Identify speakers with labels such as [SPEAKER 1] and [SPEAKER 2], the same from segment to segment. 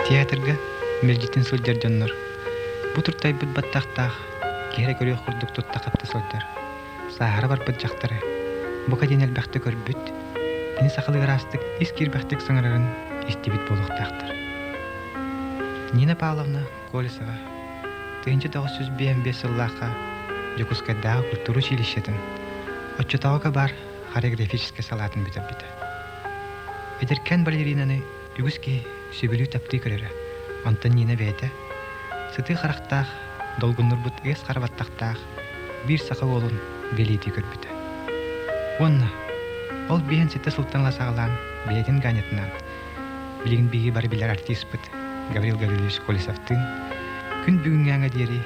[SPEAKER 1] Театрга мэлдьитин сылдьар дьоннор бу туртайбыт баттахтаах, киһи эрэ көрүөх курдук тутта-хапта сылдьар, сааһыра барбыт дьахтары бука диэн элбэхтэ көрбүт, кини сахалыы ыраастык ис киирбэхтик саҥарарын истибит буолуохтаахтар. Нина Павловна Колесова 1955 сыллаахха Дьокуускайдааҕы культура училищетын оччотооҕу баар хореографическай салаатын бүтэрбитэ. Эдэркээн балеринаны үгүс киһи сөбүлүү таптыы көрөрө. Онтон Нина бэйэтэ сытыы харахтаах, долгуннурбут ыас хара баттахтаах биир саха уолун бэлиэтии көрбүтэ. Уонна ол биэһин сэттэ сылтан ыла саҕалаан бэйэтин Ганятынаан билигин биһиги бары билэр артиспыт Гаврил Гаврильевич Колесовтыын күн бүгүҥҥээҥҥэ диэри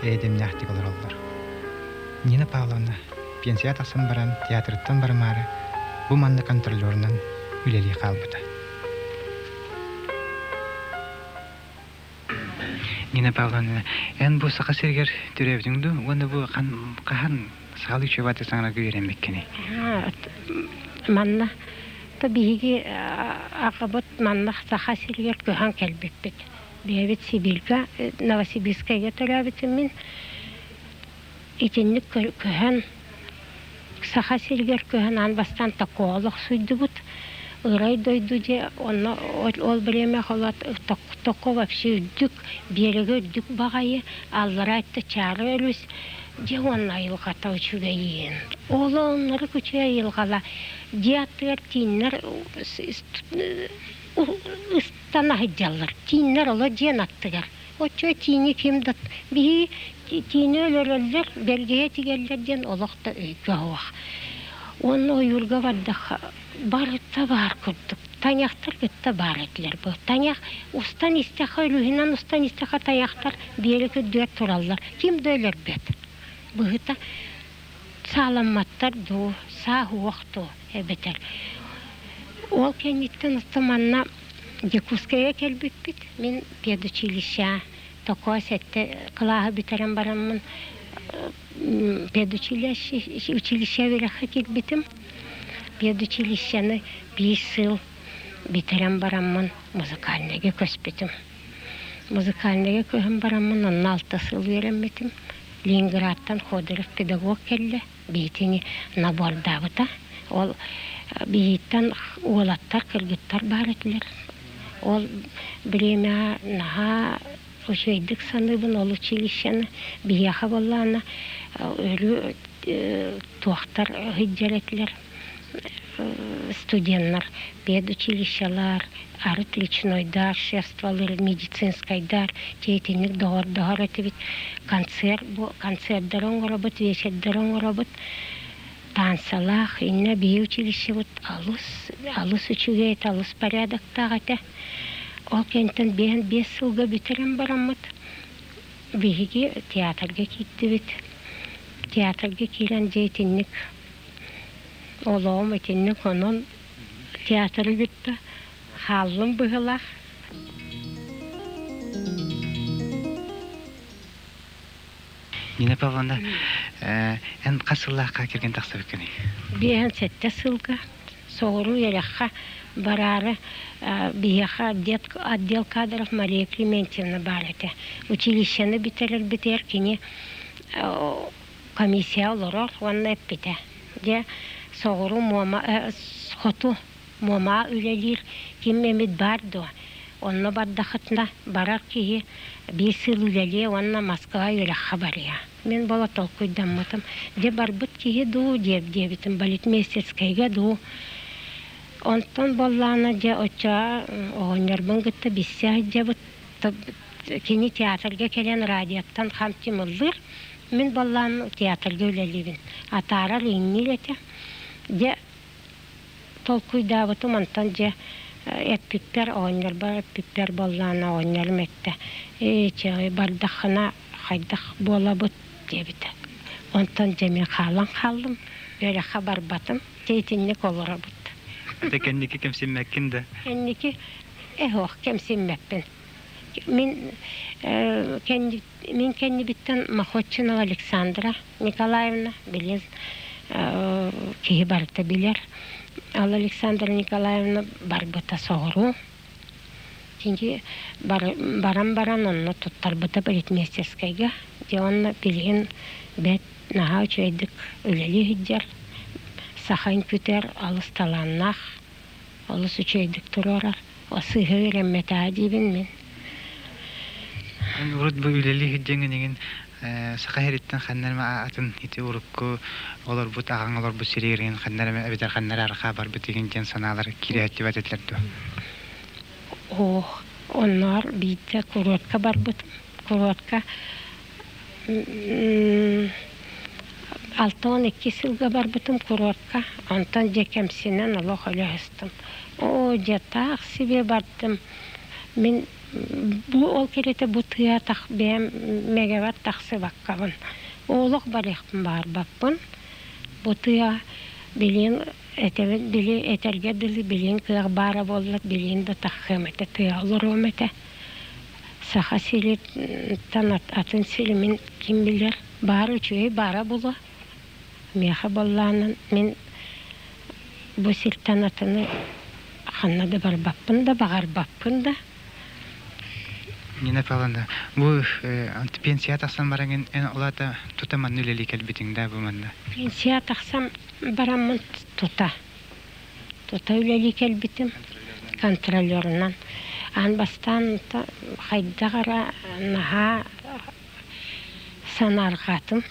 [SPEAKER 1] эйэ-дэмнээхтик олороллор. Нина Павловна пенсия тахсан баран театрыттан барымаары бу манна контролерунан үлэлии хаалбыта. Нина Павловна, эн бу Саха сиригэр төрөөбүтүҥ дуу уонна бу хаһан сахалыы үчүгэйдик саҥарарга үөрэммиккиний?
[SPEAKER 2] Манна то биһиги аҕабыт манна Саха сиригэр көһөн кэлбиппит. Бэйэбит Сибииргэ, Новосибирскайга төрөөбүтүм мин. Итинник көһөн Саха сиригэр көһөн аан бастаан такого олохсуйдубут. Ырай дойду дьэ онно ол время холот токо вообще үрдүк, биэрэгэ үрдүк баҕайы, аллараа өттө Чаара өрүс, дьэ уонна айылҕата үчүгэйиин. Ол оннору үчүгэй айылҕала дьиэ аттыгар тииннэр ыстана сылдьаллар. Тииннэр оло дьиэн аттыгар. Оччо тиини ким да биһи тиини өлөрөллөр, бэргэһэ тигэллэр диэн олох да өйгө суох. Уонна ойуурга бардахха барыта баар курдук. Тайахтар кытта баар этилэр бу. Тайах устан истэххэ, өрүһүнэн устан истэххэ тайахтар биэрэк үрдүгэр тураллар. Ким да өлөрбөт. Быһыта сааламматтар дуу, саа уох дуу эбэтэр. Ол кэнниттэн оттон манна Дьокуускайга кэлбиппит. Мин педучилище Токоо сэттэ кылааһы бүтэрэн бараммын педучилище училище үөрэххэ киирбитим. Педучилищены биир сыл бүтэрэн бараммын музыкальныйга көспүтүм. Музыкальныйга көһөн бараммын онно алта сыл үөрэммитим. Ленинградтан Ходоров педагог кэллэ. Биһитини набордаабыта. Ол биһиттэн уолаттар, кыргыттар баар этилэр. Ол бириэмэҕэ наһаа үчүгэйдик саныыбын ол училищены. Биһиэхэ буоллаҕына өрүү туохтар сылдьар этилэр студеннар педучилищелар, арыт личнойдар, шефстволар, медицинскайдар итинник доҕордоһор этибит. Концерт бу концердары оҥоробут, вечердары оҥоробут. Танцалаах, иннэ биһи училищебыт алыс, алыс үчүгэй этэ, алыс порядоктаах этэ. Ол кэнниттэн биэс биэс сылга бүтэрэн бараммыт биһиги театрга киирдибит. Театрга киирэн дьэ итинник Олоҕум итинник онон театры кытта хааллым быһыылаах.
[SPEAKER 1] Нина Павловна, эн хас сыллаахха кэргэн тахсыбыккыный?
[SPEAKER 2] Биэһэн сэттэ сылга соҕуруу үөрэххэ бараары биһиэхэ отдел кадров Мария Климентьевна баар этэ. Училищены бүтэрэрбитигэр кини комиссия олорор уонна эппитэ: «Дьэ, соҕуруу Муома хоту Муомаҕа үлэлиир ким эмит баар дуо? Онно бардахытына барар киһи биир сыл үлэлиэ уонна Москва үөрэххэ барыа». Мин буола толкуйдаммытым. Дьэ барбыт киһи дуу диэбитим, балетмейстерскэйгэ дуу. Онтон буоллаҕына дьэ оччоҕо оҕонньорбун кытта билсэ сылдьабыт. Кини театрга кэлэн радиоттан хам-түм ыллыыр. Мин баллаан театрга үлэлиибин. Атаарар иҥниир этэ. Дьэ, толкуйдаабытым онтон дьэ эппиппэр оҕонньорбор эппиппэр буоллаҕына оҕонньорум эттэ ээ чэ бардаххына хайдах буолабыт диэбитэ. Онтон дьэ мин хаалан хааллым, үөрэххэ барбатым. Дьэ итинник олоробут.
[SPEAKER 1] Дьэ кэнники кэмсиммэккин да?
[SPEAKER 2] Кэнники эһох кэмсиммэппин. Мин Мин кэннибиттэн Махотчинова Александра Николаевна, билин киһи барыта билэр. Ал Александра Николаевна барбыта соҕуруу. Кини баран баран онно туттарбыта балетмейстерскайга. Дьэ уонна билигин бэрт наһаа үчүгэйдик үлэлии сылдьар, саха үҥкүүтүгэр алыс талааннаах, олус үчүгэйдик туруорар. Сыыһа үөрэммэтэҕэ диибин мин.
[SPEAKER 1] Эн урут бу үлэлии сылдьаҥҥын эҥин саха сириттэн ханна эмэ атын ити урукку олорбут аҕаҥ олорбут сиригин ханна эрэ эбэтэр ханна эрэ арҕаа барбыт игин диэн санаалар киирээччибэт этилэр дуо?
[SPEAKER 2] Ох, онноор биирдэ курортка барбытым. Курортка 62 сылга барбытым курортка. Онтон дьэ кэмсинэн олох өлө сыстым. Оо, дьэ таах сибиэ бардым. Мин бу ол кэриэтэ бу тыа тах бэйэм мэгэбэр тахсыбаккабын. Олох барыахпын баҕарбаппын. Бу тыа билигин этэбин били этэргэ дылы билигин кыах баара буоллар билигин да тахсыам этэ тыа олоруом этэ. Саха сириттэн атын сири мин ким билэр баар үчүгэй баара буолуо. Миэхэ буоллаҕына мин бу сиртэн атыны ханна да барбаппын да баҕарбаппын да.
[SPEAKER 1] Нина Павловна, бу пенсия тахсан бараҥын эн ол аата тута манна үлэлии кэлбитиҥ да бу манна?
[SPEAKER 2] Пенсия тахсан бараммын тута тута үлэлии кэлбитим контролерунан. Аан бастаан хайдах эрэ наһаа санаарҕаатым.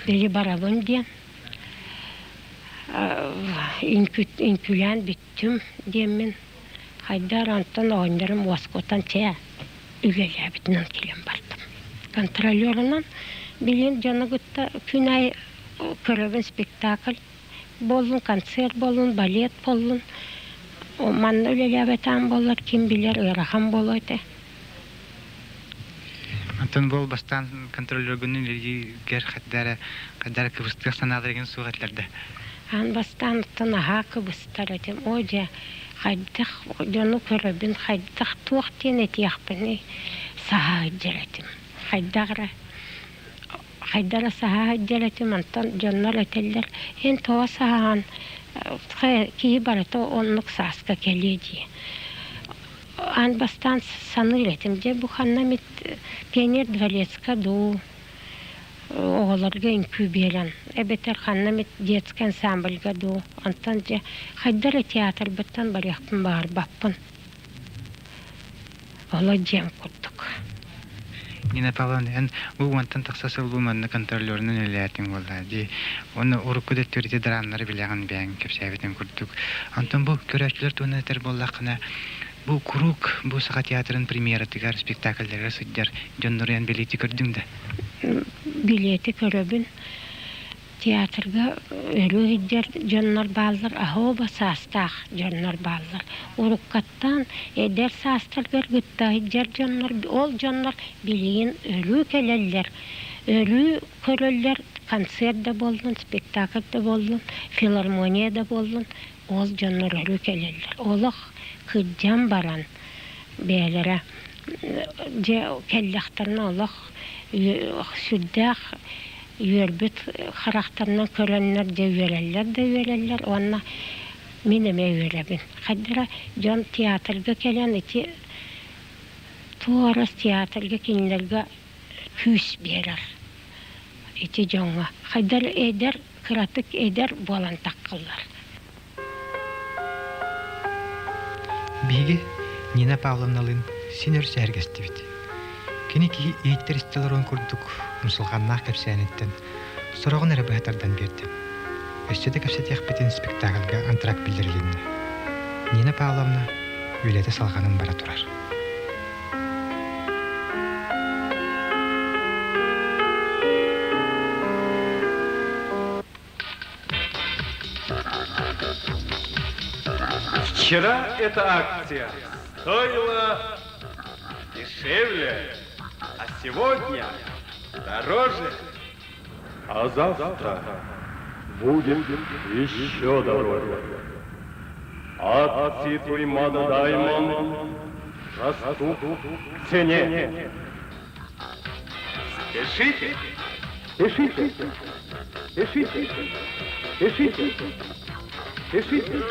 [SPEAKER 2] Били барабын диэн үҥкүүлээн бүттүм диэммин хайдах эрэ онтон оҕонньорум уоскутан чэ үлэлээбитинэн кэлэн бардым. Контролерунан билигин дьону кытта күн аайы көрөбүн спектакль буоллун, концерт буоллун, балет буоллун. Манна үлэлээбэтэҕим буоллар ким билэр ыарахан буолуо этэ.
[SPEAKER 1] Онтон буол бастаан контролергунун илиигэр хайдара хайдара кыбыстыах санааларыгын суох этилэр да?
[SPEAKER 2] Аан бастаан оттон аһаа кыбыстар этим. Оо дьэ, хайдах дьону көрөбүн, хайдах туох диэн этиэхпиний саһаа сылдьар этим. Хайдах эрэ хайдах эрэ саһаа сылдьар этим, онтон дьоннор этэллэр, эн тоҕо саһаҕын, киһи барыта оннук сааска кэлиэ дии. Аан бастаан саныыр этим, дьэ бу ханна эмит пионер дворецка дуу, оҕолорго үҥкүү биэрэн, эбэтэр ханна эмит детскай ансамбльга дуу, онтон дьэ хайдах эрэ театрбыттан барыахпын баҕарбаппын. Оло дьиэм курдук.
[SPEAKER 1] Нина Павловна, эн бу уонтан тахса сыл бу манна контролерунан үлэлээтиҥ буолла дии. Уонна урукку да өттүгэр драмнары билэҕин бэйэҥ кэпсээбитиҥ курдук. Онтон бу көрөөччүлэр туһунан этэр буоллаххына, бу куруук бу Саха театрын премьератыгар, спектакльларыгар сылдьар дьоннору эн билиэти көрдүҥ да?
[SPEAKER 2] Билиэти көрөбүн. Театрга өрүү сылдьар дьоннор бааллар, аһыыба саастаах дьоннор бааллар. Уруккаттан эдэр саастарыгар кытта сылдьар дьоннор, ол дьоннор билигин өрүү кэлэллэр, өрүү көрөллөр, концерт да буоллун, спектакль да буоллун, филармония да буоллун, ол дьоннор өрүү кэлэллэр. Олох кырдьан баран бэйэлэрэ дьэ кэллэхтэринэ олох сүрдээх үөрбүт харахтарынан көрөннөр дьэ үөрэллэр да үөрэллэр уонна мин эмиэ үөрэбин. Хайдара дьон театрга кэлэн ити туорас театрга кинилэргэ күүс биэрэр ити дьоҥҥо. Хайдар эдэр кыратык эдэр буолан таххаллар.
[SPEAKER 1] Биһиги Нина Павловналыын син өр сэһэргэстибит. Кини киһи иһиттэр истэ олоруон курдук умсулҕаннаах кэпсээниттэн сороҕун эрэ быһа тардан биэрдим. Өссө да кэпсэтиэхпитин спектакльга антракт биллэрилиннэ. Нина Павловна үлэтэ салҕанан бара турар.
[SPEAKER 3] Вчера эта акция стоила дешевле, а сегодня дороже. А завтра будет еще дороже. Акции Туймада Даймонд растут в цене. Спешите! Спешите! Спешите! Спешите! Спешите!